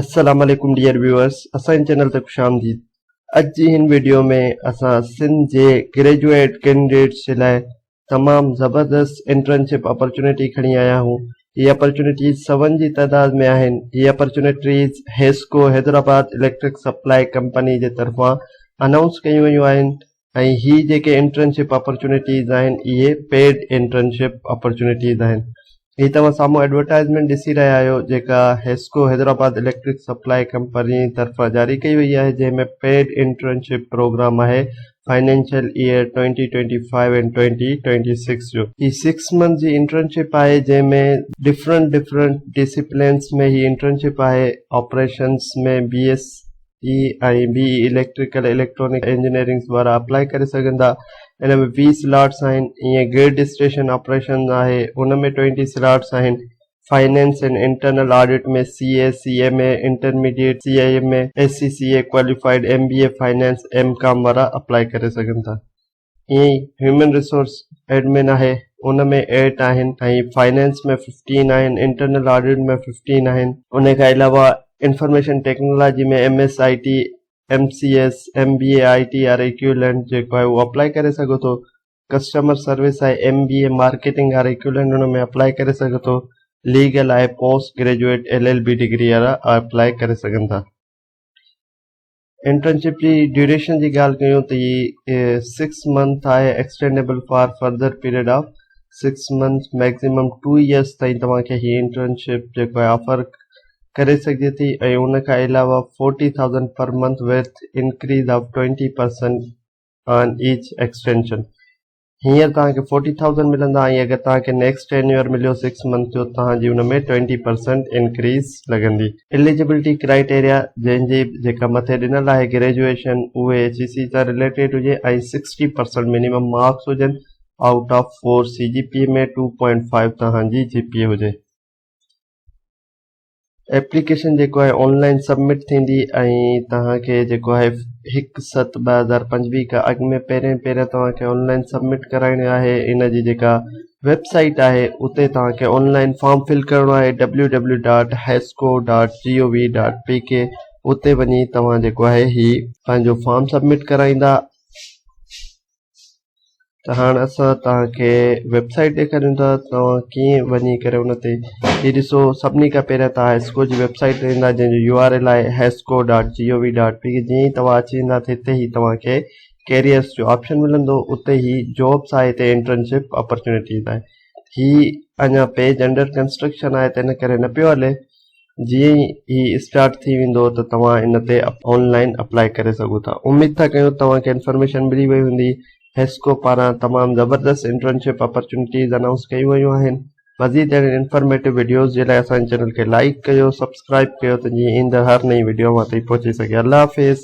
السلام عليڪم dear viewers اسان جي چينل تي خوش آمديد اڄ جي هن ويڊيو ۾ اسان سنڌ جي گريجوئيٽ ڪينڊيڊيٽس جي لاء تمام زبردست انٽرنشپ اپرچونيٽي کڻي آيا آهيون هي اپرچونيٽيز سون جي تعداد ۾ آهن هي opportunities HESCO Hyderabad electric supply company جي طرفان انائونس ڪيون ويون آهن ۽ هي جيڪي انٽرنشپ اپرچونيٽيز آهن اهي پيڊ انٽرنشپ اپرچونيٽيز آهن. هي توهان سامهون ايڊورٽائزمينٽ ڏسي رهيا آهيو جيڪا HESCO Hyderabad electric supply company طرفان جاري ڪئي وئي آهي جنهن ۾ پيڊ انٽرنشپ پروگرام آهي financial year twenty twenty five and twenty twenty six جو. هي سڪس منٿ جي انٽرنشپ آهي جنهن ۾ ڊفرنٽ ڊفرنٽ ڊسيپلينس ۾ هي انٽرنشپ آهي operations ۾ B S E ۽ B E electrical electronic engineerings وارا اپلائي ڪري سگهن ٿا ان ۾ 20 سلاٽس آهن ائين گرڊ اسٽيشن آپريشن آهي ان ۾ 20 سلاٽس آهن finance and internal audit ۾ C A C M A intermediate C I M A S C C A qualified M B A finance M com وارا apply ڪري سگهن ٿا ائين ئي هيومن ريسورس ايڊمن آهي ان ۾ eight آهن ۽ finance ۾ fifteen آهن internal audit ۾ fifteen آهن ان کان علاوه information technology ۾ M S I T, M C S, M B A I T or equivalent جيڪو آهي اهو اپلائي ڪري سگهو ٿو. ڪسٽمر سروس آهي M B A marketing or equivalent in ۾ apply ڪري سگهو ٿو. ليگل آهي post graduate L L B degree وارا اپلائي ڪري سگهن ٿا. انٽرنشپ جي ڊيوريشن جي ڳالهه ڪيون ته هي سڪس منٿ آهي extendable for further period of six month maximum two years تائين توهان کي هي انٽرنشپ جيڪو آهي آفر ڪري سگهجي ٿي ۽ ان کان علاوه forty thousand per month with increase of twenty percent on each extension هينئر توهان کي فورٽي ٿائوزنڊ ملندا ۽ اگر توهان کي نيڪسٽ ٽينيور مليو سڪس منٿ جو توهان جي ان ۾ ٽوئنٽي پرسنٽ انڪريز لڳندي. اليجبلٽي ڪرائيٽيريا جنهن جي جيڪا مٿي ڏنل آهي گريجوئيشن اهي ايڇ اي سي سان رليٽيڊ هجي ۽ سڪسٽي پرسنٽ منيمم مارڪس هجن out of four C G P ۾ two point five توهان جي جي پي اي هجي. ايپليڪيشن جيڪو آهي آن لائن سبمٽ ٿيندي ۽ توهان کي جيڪو آهي هڪ ست 2025 کان اڳ ۾ پهرين پهرين توهان کي آن لائن سبمٽ ڪرائڻي آهي ان جي جيڪا ويب سائيٽ آهي اتي توهان کي آن لائن فارم فل ڪرڻو آهي W W dot HESCO dot G O V dot P K اتي وڃي توهان جيڪو آهي هي پنهنجو فارم سبمٽ ڪرائيندا ته هاڻ اسان توهان کي ويب سائيٽ ڏيکاريون ٿا توهان ڪيئن وڃي ڪري ان تي هي ڏسو سڀني کان پهريان توهان هيسڪو جي ويب سائيٽ تي ويندا جنهن جو يو آر ايل آهي HESCO dot G O V dot P K جيئن ئي توهان اچي ويندا ته هتي هي توهان کي ڪيريئرس جو آپشن ملندو اتي هي جابس آهي هتي انٽرنشپ اپرچونيٽيز آهي هي اڃا پيج انڊر ڪنسٽرڪشن آهي تنهن ڪري نه پيو هلي جيئن ئي هي اسٽارٽ ٿي ويندو ته توهان ان تي آن لائن اپلائي ڪري سگهو ٿا. اميد ٿا ڪيون توهان کي انفارميشن ملي وئي هوندي. حيسڪو پاران تمام زبردست انٽرنشپ اپرچونٽيز انائونس ڪيون ويون آهن. مزيد اهڙين انفارميٽو وڊيوز جي لاء اسان جي چينل کي لائيڪ ڪيو سبسڪرائيب ڪيو ته جيئن ايندڙ هر نئين وڊيو اوهان تائين پهچي سگهي. الله حافظ.